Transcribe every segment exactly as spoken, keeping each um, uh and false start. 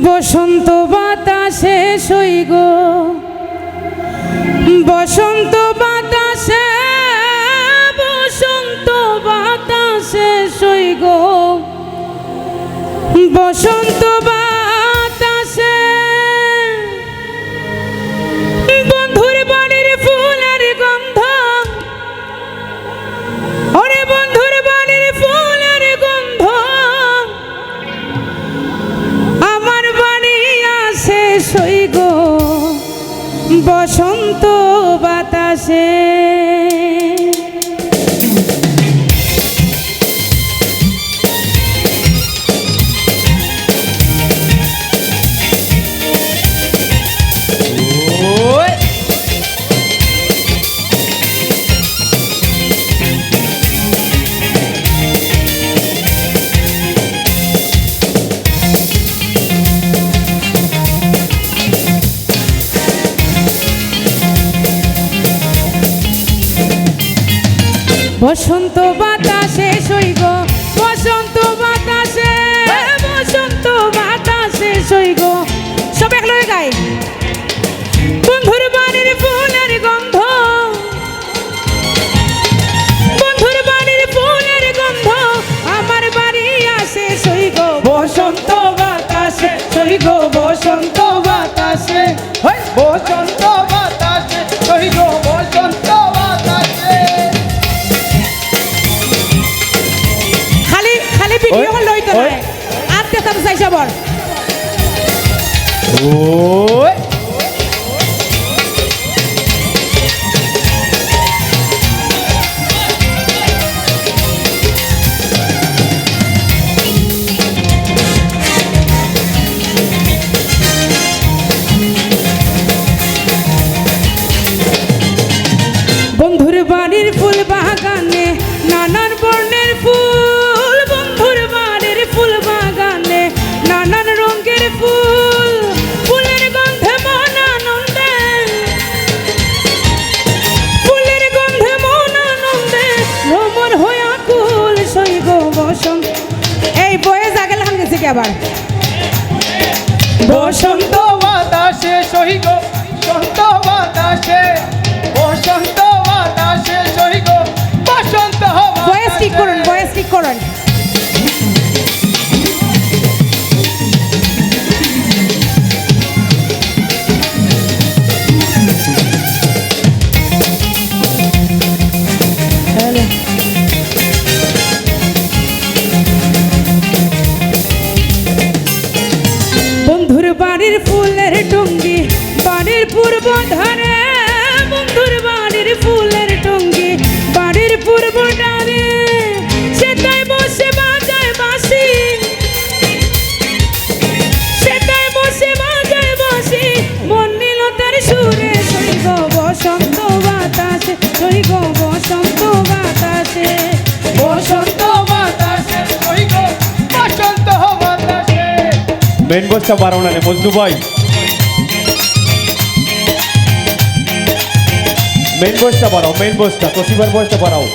বসন্ত বাতাসে সই গো, বসন্ত বাতাসে, বসন্ত বাতাসে সই গো, বসন্ত বাতাসে। বন্ধুর বাড়ির ফুলের গন্ধ, ওরে বন্ধুর বাড়ির ফুলের গন্ধ, আমার বাড়ি আসে সই গো, বসন্ত বাতাসে। বসন্ত বাতাসে সই গো, বসন্ত বাতাসে, বসন্ত বাতাসে সই গো। সব একলগে গাই। বন্ধুর বাড়ির ফুলের গন্ধ, বন্ধুর বাড়ির ফুলের গন্ধ, আমার বাড়ি আসে সই গো। বসন্ত বাতাসে সই গো, বসন্ত বাতাসে, হেই, বসন্ত বাতাসে সই গো, বসন্ত বাতাসে। খালি, খালি ভিডিও ওই, লইতে ওই। নয়। আজকে তার চাই সবার। ওই। বন্ধুর বাড়ির ফুল বাগানে নানান বর্ণের ফুল, বন্ধুর বাড়ির ফুল বাগানে নানান রঙের ফুল, ফুলের গন্ধে মন আনন্দে, ফুলের গন্ধে মন আনন্দে ভ্রমর হয়া কুল সই গো বসন্ত। এই বয়ে জাগেল খান গেছে কি আবার? বসন্ত বাতাসে সই গো, বসন্ত বাতাসে, বসন্ত বাতাসে সই গো, বসন্ত বাতাসে। ভয়েস ঠিক করুন, ভয়েস ঠিক করুন। হ্যালো। বন্ধুর বাড়ির ফুলের টুঙ্গি, বাড়ির পূর্ব ধারে, বন্ধুর বাড়ির ফুলের টুঙ্গি, বাড়ির পূর্ব ধারে, সেটাই বসে বাজায় বাঁশি, সেটাই বসে বাজায় বাঁশি, মন নিল তার সুরে, সই গো বসন্ত বাতাসে, সই গো বসন্ত বাতাসে, বসন্ত বাতাসে, সই গো বসন্ত বাতাসে। মেইন ভয়েসটা বাড়াও না রে মজনু ভাই। মেইন ভয়েসটা বাড়াও, মেইন ভয়েসটা, তসিফার ভয়েসটা বাড়াও।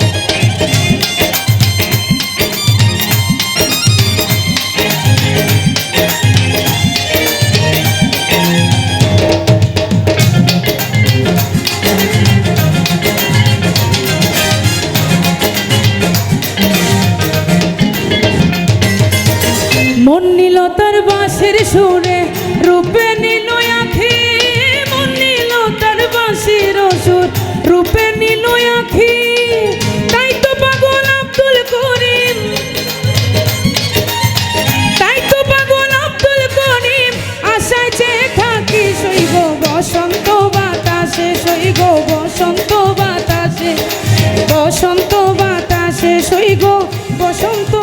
মন নিল তার বাঁশির সুরে, রূপে নিল আঁখি। মন নিল তার বাঁশির সুর, রূপে নিল আঁখি। তাই তো পাগল আব্দুল করিম, তাই তো পাগল আব্দুল করিম, আশায় চেয়ে থাকি সই গো বসন্ত বাতাসে, সই গো বসন্ত বাতাসে, বসন্ত বাতাসে সই গো বসন্ত